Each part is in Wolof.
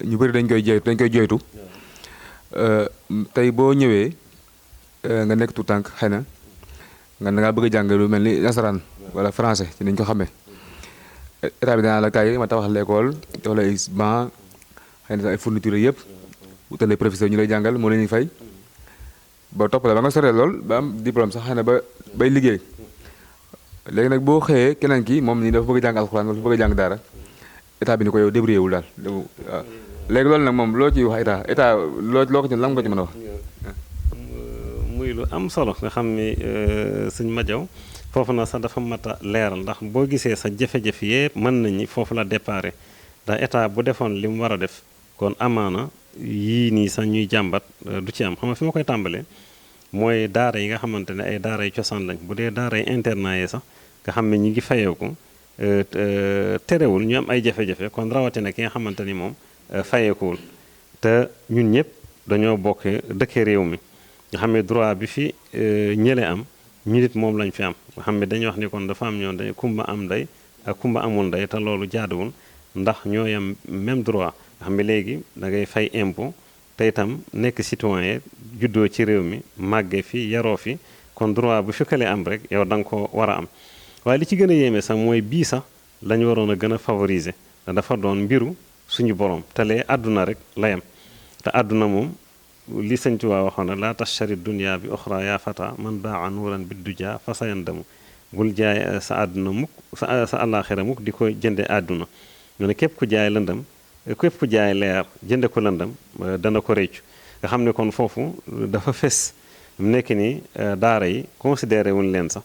ñu bëri dañ koy joytu tey boo ñëwee nga nekk tout tànk xëy na nga da ngaa bëgg a jàng lu mel ni nasaraan wala français ci niñ ko xamee état bi danaa la kaay ma tabax l'école jox la ay banc xëy na ay fourniture yëpp wutale professeur ñu lay jàngal moo leen di fay ba topp la ba nga soree lool ba am diplôme sax xëy na ba bay liggéey léegi nag boo xëyee keneen ki moom nii dafa bëgg a jàng alxuraan wala dafa bëgg a jàng daara état bi ni ko yow débrouillé wul daal waaw léegi loolu nag moom loo ciy wax état loo ko ci lan nga ci mën a wax. muy lu am solo nga xam ni sëñ Madiaw foofu na sax dafa mat a leeral ndax boo gisee sa jafe-jafe yëpp mën nañu foofu la déparé ndax état bu defoon li mu war a def kon amaana yii nii sax ñuy jàmbat du ci am xam nga fi ma koy tàmbalee mooy daara yi nga xamante ne ay daara yu cosaan lañ bu dee daara yi internat yi sax nga xam ne ñi ngi fayeeku terewul ñu am ay jafe-jafe kon rawatina ki nga xamante ni moom fayeekuwul te ñun ñëpp dañoo bokk dëkke réew mi nga xam ne droit bi fi ñële am ñu nit moom lañ fi am nga xam ne dañuy wax ni kon dafa am ñoon dañ kumba am ndey ak kumba amul ndey te loolu jaaduwul ndax ñoo yam même droit nga xam ne léegi da ngay fay impôt te itam nekk citoyen juddoo ci réew mi màggee fi yaroo fi kon droit bu fi kële am rek yow da nga ko war a am waaye li ci gën a yéeme sax mooy bii sax la ñu waroon a gën a favoriser te dafa doon mbiru suñu borom te lee àdduna rek la yam te àdduna moom li sëñ Tuubaa waxoon na laa tashtari dunya bi oxra yaa fata man baa nuuran bi duja fa sa yandamu bul jaay sa àdduna mukk sa àllaaxira mukk di ko jënde àdduna ñu ne képp ku jaay lëndam képp ku jaay leer jënde ko lëndam dana ko réccu nga xam ne kon foofu dafa fes mu nekk ni daara yi considéré wuñ leen sax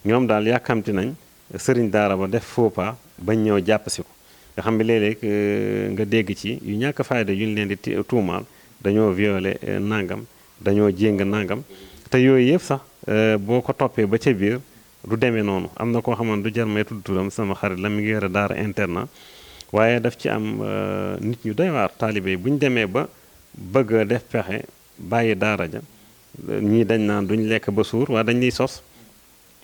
ñoom daal yàkkamti nañ sëriñ daara ba def faux pas bañ ñëw jàpp si ko nga xam ne léeg-léeg nga dégg ci yu ñàkk fayda yu ñu leen di tuumaal dañoo violé nangam dañoo jéng nangam te yooyu yëpp sax boo ko toppee ba ca biir du demee noonu am na koo xamante du jar may tudd turam sama xarit la mi ngi yore daara internat waaye daf ci am nit ñu doy waar taalibe yi bu ñu demee ba bëgg a def pexe bàyyi daara ja ñii dañ naan duñ lekk ba suur waaye dañ liy sos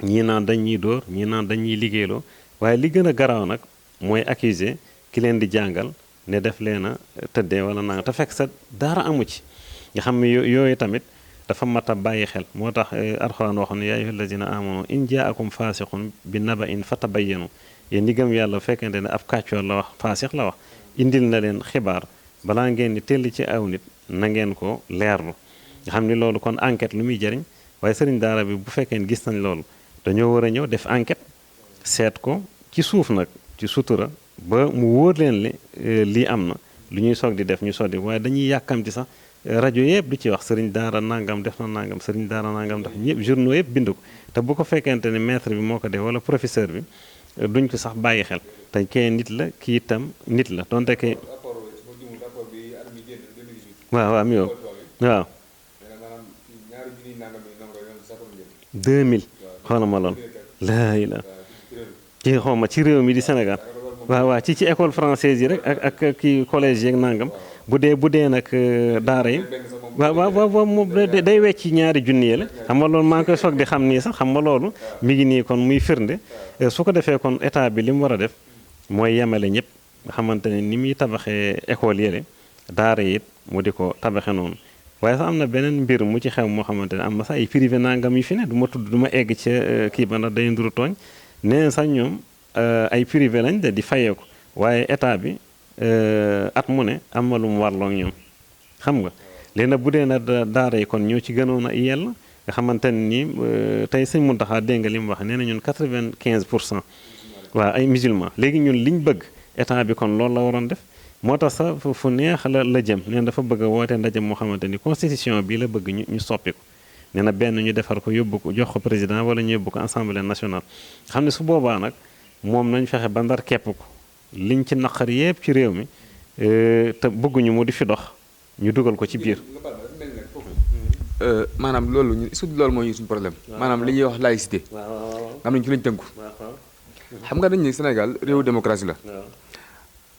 ñii naan dañ ñuy dóor ñii naan dañ ñuy liggéeyloo waaye li gën a garaaw nag mooy accuser ki leen di jàngal ne def leen a tëddee wala nanga te fekk sa daara amu ci nga xam ne yooyu tamit dafa mat a bàyyi xel moo tax alxuraan waxoon ne yaa ayyuhal lazina amanu in jaakum faasiqun bi naba'in fatabayyanu yéen ñi gëm yàlla bu fekkente ne ab kàccoor la wax faasix la wax indil na leen xibaar balaa ngeen di tell ci aw nit na ngeen ko leerlu nga xam ni loolu kon enquête lu muy jëriñ waaye sëriñ daara bi bu fekkee ne gis nañ loolu dañoo war a ñëw def enquête seet ko ci suuf nag ci sutura ba mu wóor leen li lii am na lu ñuy soog di def ñu soog di waaye dañuy yàkkamti sax rajo yëpp du ci wax sëriñ daara nangam def na nangam sëriñ daara nangam def ñëpp journaux yëpp bind ko te bu ko fekkente ne maître bi moo ko def wala professeur bi duñ ko sax bàyyi xel te kee nit la kii itam nit la donte ke waaw mi yow waaw 2000 xoolal ma lool laa ilaa ci xaw ma ci réew mi di Sénégal waaw ci école française yi rek ak kii collège yeeg nangam bu dee nag daara yi waaw moom day wecc ñaari junni yi la xam nga loolu maa ngi koy soog di xam nii sax xam nga loolu mi ngi nii kon muy firnde su ko defee kon état bi li mu war a def mooy yemale ñëpp nga xamante ne ni muy tabaxee école yële daara yi it mu di ko tabaxe noonu waaye sax am na beneen mbir mu ci xew moo xamante ne am na sax ay privé nangam yu fi ne du ma tudd du ma egg ca kii ba ndax day nduru tooñ nee sax ñoom ay privé lañ de di fayee ko waaye état bi at mu ne am na lu mu warloo ñoom xam nga léegi nag bu dee na daara yi kon ñoo ci gënoon a yell nga xamante ne nii tey sëñ Muntaxa dégg nga li mu wax nee na ñun 95% waaw ay musulman léegi ñun liñ bëgg état bi kon loolu la waroon def moo tax sax fu neex la jëm nee na dafa bëgg a woote ndaje moo xamante ni constitution bi la bëgg ñu soppi ko nee na benn ñu defar ko yóbbu ko jox ko président wala ñu yóbbu ko assemblée nationale xam ne su boobaa nag moom nañ fexe ba ndar kepp ko liñ ci naqar yépp ci réew mi te bëgguñu mu di fi dox ñu dugal ko ci biir. maanaam loolu ñun est-ce que loolu mooy suñu problème. maanaam li ñuy wax laïcité. am nañu ci lañ tënku. xam nga dañ ne Sénégal réewu démocratie la.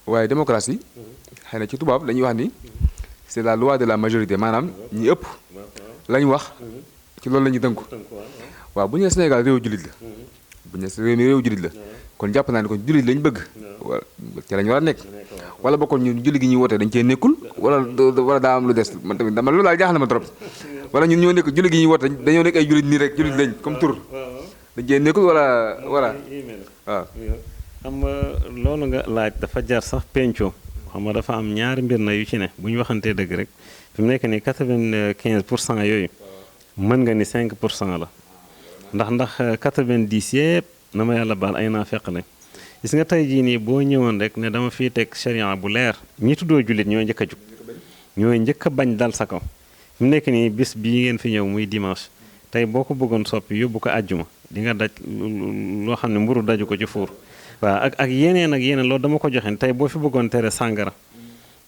waaye démocratie xëy na ci tubaab dañuy wax ni c'est la loi de la majorité maanaam ñi ëpp lañ wax ci loolu la ñuy tënku. waaw bu ñu nee Sénégal réewu jullit la. bu ñu nee réew mi réewu jullit la kon jàpp naa ne kon jullit lañ bëgg wala ci lañ war a nekk wala ba kon ñun julli gi ñuy wootee dañ cee nekkul wala daa am lu des man tamit dama loolu daal jaaxal na ma trop wala ñun ñoo nekk julli gi ñuy woote dañoo nekk ay jullit nii rek jullit lañ comme tur dañ cee nekkul wala voilà waaw xam nga loolu nga laaj dafa jar sax pencoo xam nga dafa am ñaari mbir na yu ci ne bu ñu waxantee dëgg rek fi mu nekk nii 95% yooyu mën nga ni 5% la ndax 90 yëpp na ma yàlla baal ay naafeq lañ gis nga tey jii nii boo ñëwoon rek ne dama fiy teg sharia bu leer ñi tuddoo jullit ñooy njëkk a jug ñooy njëkk a bañ dal sa kaw fi mu nekk nii bis bii ngeen fi ñëw muy dimanche tey boo ko bëggoon soppi yóbbu ko àjjuma di nga daj loo xam ne mburu daju ko ci fuur waaw ak yeneen loolu dama ko joxe tey boo fi bëggoon tere sàngara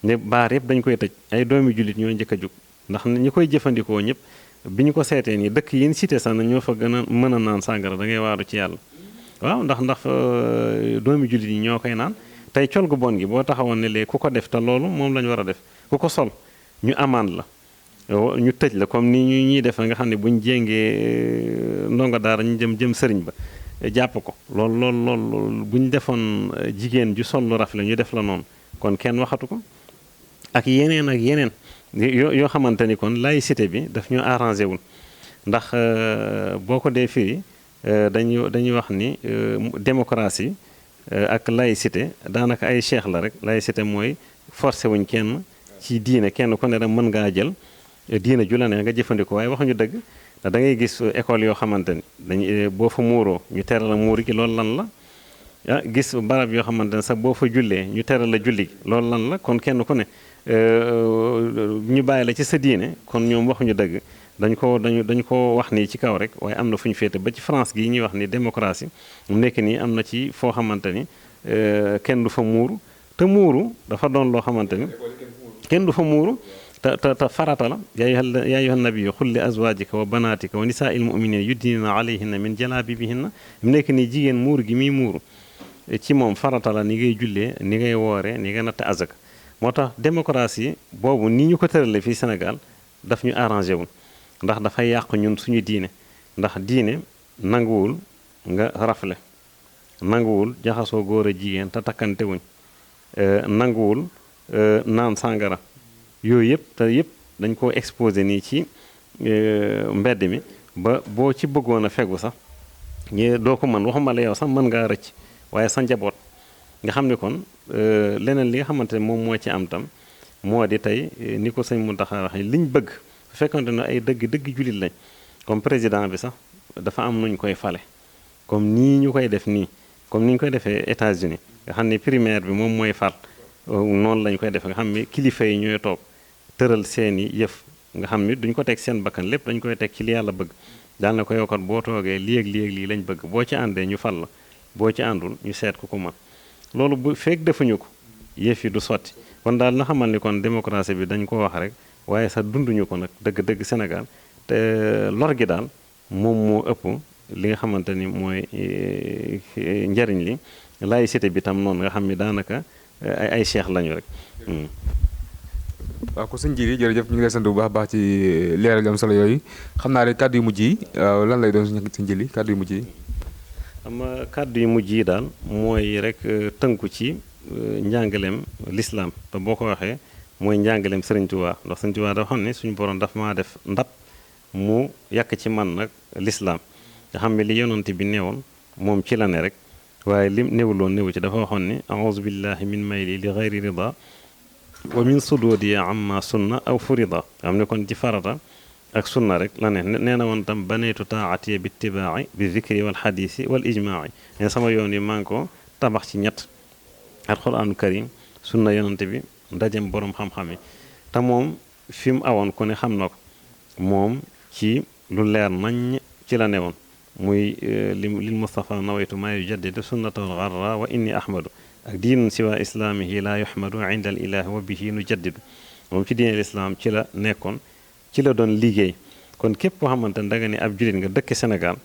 ne baar yëpp dañ koy tëj ay doomi jullit ñooy njëkk a jug ndax ñi koy jëfandikoo ñëpp bi ñu ko seetee nii dëkk yi ñu cité sax na ñoo fa gën a mën a naan sàngara da ngay waaru ci yàlla waaw ndax doomi jullit yi ñoo koy naan tey col gu bon gi boo taxawoon ne léegi ku ko def te loolu moom la ñu war a def ku ko sol ñu amande la ñu tëj la comme ni ñu ñuy def nga xam ne buñ jéngee ndongo daara ñu jëm sëriñ ba jàpp ko loolu bu ñu defoon jigéen ju sol lu rafet la ñu def la noonu kon kenn waxatu ko ak yeneen yoo xamante ni kon laïcité bi daf ñu arrangé wul ndax boo ko dee firi dañuy wax ni démocratie ak laïcité daanaka ay cheikh la rek laïcité mooy forcé wuñ kenn ci diine kenn ku ne rek mën ngaa jël diine ju la ne nga jëfandikoo waaye waxuñu dëgg da ngay gis école yoo xamante ni dañ boo fa muuroo ñu tere la muuri gi loolu lan la ah gis barab yoo xamante ne sax boo fa jullee ñu tere la julli gi loolu lan la kon kenn ku ne ñu bàyyi la ci sa diine kon ñoom waxuñu dëgg dañ ko wax nii ci kaw rek waaye am na fu ñu féete ba ci France gii ñuy wax ni démocratie mu nekk nii am na ci foo xamante ni kenn du fa muuru te muuru dafa doon loo xamante ni kenn du fa muuru te farata la yaa ayyuhan nabiyyu qul li azwaajika wa banaatika wa nisaa'il mu'miniina yudniina alayhinna min jalaabibihinna mu nekk nii jigéen muuru gi muy muuru ci moom farata la ni ngay jullee ni ngay wooree ni ngay natt azaka moo tax démocratie boobu ni ñu ko tëralee fii Sénégal daf ñu arrangé wul ndax dafay yàq ñun suñu diine ndax diine nanguwul nga rafle nanguwul jaxasoo góor a jigéen te takkante wuñ nanguwul naan sàngara yooyu yëpp dañ koo exposé nii ci mbedd mi ba boo ci bëggoon a fegu sax doo ko mën waxuma la yow sax mën ngaa rëcc waaye sa njaboot nga xam ne kon leneen li nga xamante ne moom moo ci am tam moo di tey ni ko sëñ Mountakha waxee liñ bëgg su fekkante ne ay dëgg jullit lañ comme président bi sax dafa am nuñ koy fale comme nii ñu koy def nii comme ni ñu koy defee États-Unis nga xam ne primaire bi moom mooy fal noonu lañ koy defee nga xam ne kilifa yi ñooy toog tëral seeni yëf nga xam ni duñ ko teg seen bakkan lépp dañ koy teg ci li yàlla bëgg daal na ko yow kat boo toogee lii lañ bëgg boo ci àndee ñu fal la boo ci àndul ñu seet ku ko mën loolu bu fekk defuñu ko yëf yi du sotti kon daal na xamal ni kon démocratie bi dañ ko wax rek waaye sax dunduñu ko nag dëgg Sénégal te lor gi daal moom moo ëpp li nga xamante ni mooy njariñ li laïcité bi tam noonu nga xam ni daanaka ay cheikh lañu rek. waaw ko sëñ Jili jërëjëf ñu ngi lay sant bu baax ci leeral yu am solo yooyu xam naa rek kàddu yu mujj yi lan lay doon sëñ Jili kàddu yu mujj yi. xam nga kàddu yu mujj yi daal mooy rek tënku ci njàngaleem lislaam te boo ko waxee mooy njàngaleem Sëriñ Tuubaa ndax Sëriñ Tuubaa dafa xam ne suñu borom dafa maa def ndab mu yàq ci man nag lislaam nga xam ne li yonante bi neewoon moom ci la ne rek waaye lim newuloon newu ci dafa waxoon ni auzu billahi min mayli li gayri rida wa min sududi amma sunna aw furida xam ne kon ci farata ak sunna rek la ne nee na woon tam baneetu taatiya bi itibaaci bi zikri wal xadiisi wal ijmaaci ne sama yoon yi maa ngi ko tabax ci ñett alquraanu karim sunna yonante bi ndajem borom xam-xam yi te moom fi mu awoon ku ne xam na ko moom ci lu leer nañ ci la newoon muy lil Mustafa nawaytu maa yujaddid sunnatal garra wa inni ahmadu ak diinun siwa islaamihi laa yuhmadu inda al ilahi wa bihi nu jaddidu moom ci diine lislaam ci la nekkoon ci la doon liggéey kon képp koo xamante ne da nga ne ab jullit nga dëkk Sénégal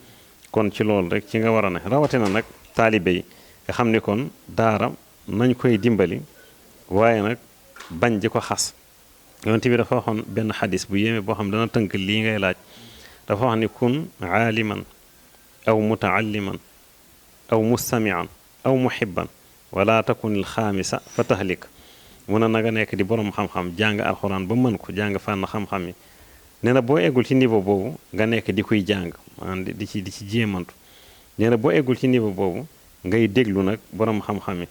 kon ci loolu rek ci nga war a ne rawatina nag taalibe yi nga xam ni kon daara nañ koy dimbali waaye nag bañ di ko xas yonent bi dafa waxoon benn xadis bu yéeme boo xam dana tënk lii ngay laaj dafa wax ni kun aaliman aw mutaalliman aw mustamian aw muhibban wala takunil xaamisa fa tahlik mun na nga nekk di borom xam-xam jàng alxuraan ba mën ko jàng fànn xam-xam yi nee na boo eggul ci niveau boobu nga nekk di kuy jàng maanaam di ci jéemantu nee na boo eggul ci niveau boobu ngay déglu nag borom xam-xam yi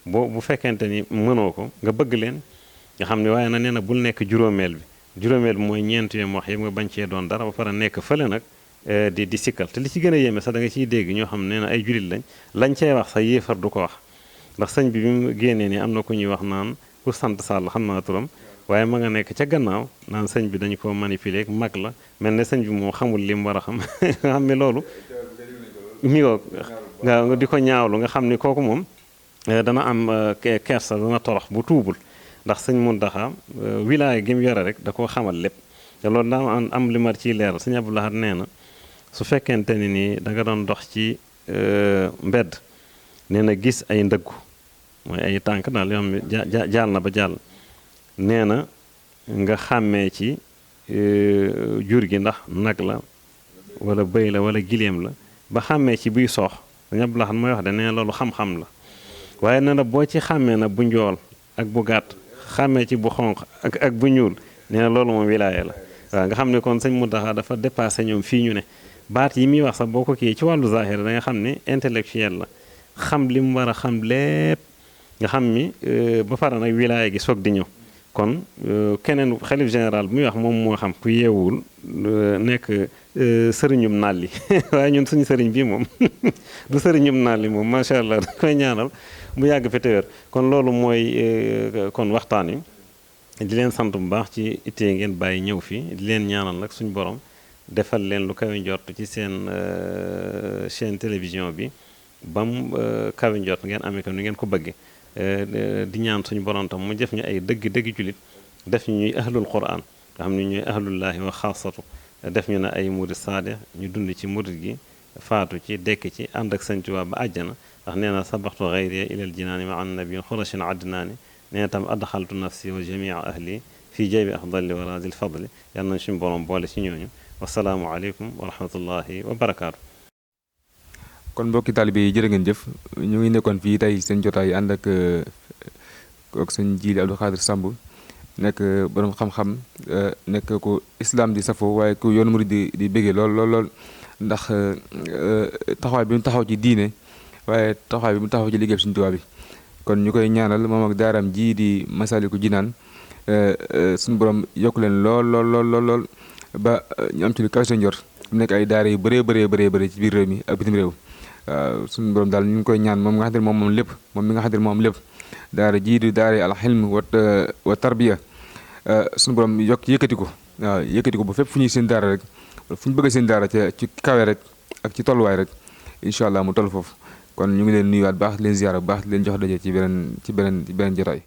bu fekkente ni mënoo ko nga bëgg leen nga xam ne waaye nag nee na bul nekk juróomeel bi mooy ñeent yooyu wax yëpp nga bañ cee doon dara ba pare nekk fële nag di sikkal te li ci gën a yéeme sax da nga ciy dégg ñoo xam ne nee na ay julit lañ cey wax sax yéefar du ko wax ndax sëñ bi mu génnee ni am na ku ñuy wax naan ku sant Sall xam naa turam waaye ma nga nekk ca gannaaw naan sëñ bi dañu ko manipuler ak mag la mel ne sëñ bi moom xamul li mu war a xam nga xam ne loolu mi nga di ko ñaawlu nga xam ni kooku moom dana am kersa dana torox bu tuubul ndax sëñ Muntaxa wilaaya gi mu yore rek da koo xamal lépp te loolu daa am li ma ciy leeral sëñ Abdou Lahad nee na su fekkente ni nii da nga doon dox ci mbedd nee na gis ay ndëggu mooy ay tànk daal yoo xam ne jaal na ba jàll nee na nga xàmmee ci jur gi ndax nag la wala bëy la wala giléem la ba xàmmee ci buy soox sëñ Abdou Lahad mooy wax de nee na loolu xam-xam la waaye nee na boo ci xàmmee na bu njool ak bu gàtt xàmmee ci bu xonq ak bu ñuul nee na loolu moom wilaaya la waaw nga xam ne kon sëñ Muntaxa dafa dépassé ñoom fii ñu ne baat yi muy wax sax boo ko kii ci wàllu zahir da nga xam ne intellectuel la xam li mu war a xam lépp nga xam ni ba pare nag wilaaya gi soog di ñëw kon keneen xalif général bu muy wax moom moo xam ku yeewul nekk sëriñum naal li waaye ñun suñu sëriñ bi moom du sëriñum naal li moom macha allah da koy ñaanal mu yàgg fi téwér kon loolu mooy kon waxtaan wi di leen sant bu baax ci ittee ngeen bàyyi ñëw fii di leen ñaanal nag suñu borom defal leen lu kawe njort ci seen chaîne télévision bi ba mu kawe njort ngeen amee ko ni ngeen ko bëggee di ñaan suñu borom tam mu def ñu ay dëgg julit def ñu ñuy ahlul quran nga xam ne ñuy ahlullahi wa xaasatu def ñu ne ay murid saade ñu dund ci murid gi faatu ci dekk ci ànd ak Sëñ Tuubaa ba àjjana ndax nee na sabaxtu xayri ilal jinaani ma an nabi xurashin addinaani nee na tam adxaltu nafsi wa jamia ahli fii jaybi afdali wa razil fadli yal nañ suñu borom boole ci ñooñu wasalaamu aleykum wa rahmatullahi wa barakaatu. kon mbokki taalibe yi jërë ngeen jëf ñu ngi nekkoon fii tey seen jotaay ànd ak sëñ Jili Abdou Khadir Samb nekk borom xam-xam nekk ku islam di safo waaye ku yoonu murid di béggee lool ndax taxawaay bi mu taxaw ci diine waaye taxawaay bi mu taxaw ci liggéey Sëñ Tuubaa bi kon ñu koy ñaanal moom ak daaram ji di Masaalikul Jinaan suñu borom yokk leen lool ba ñu am ci lu kaw seen njort mu nekk ay daara yu bëree ci biir réew mi ak bitim réew waaw suñu borom daal ñu ngi koy ñaan moom nga xam ne moom lépp moom mi nga xam ne moom lépp daara jii di daara al hilm wa tarbiya suñu borom yëkkati ko waaw yëkkati ko ba fépp fu ñuy seen daara rek fu ñu bëgg seen daara ci kawe rek ak ci tolluwaay rek incha allah mu toll foofu kon ñu ngi leen nuyuwaat baax leen ziyaara bu baax leen jox daje ci beneen jotaay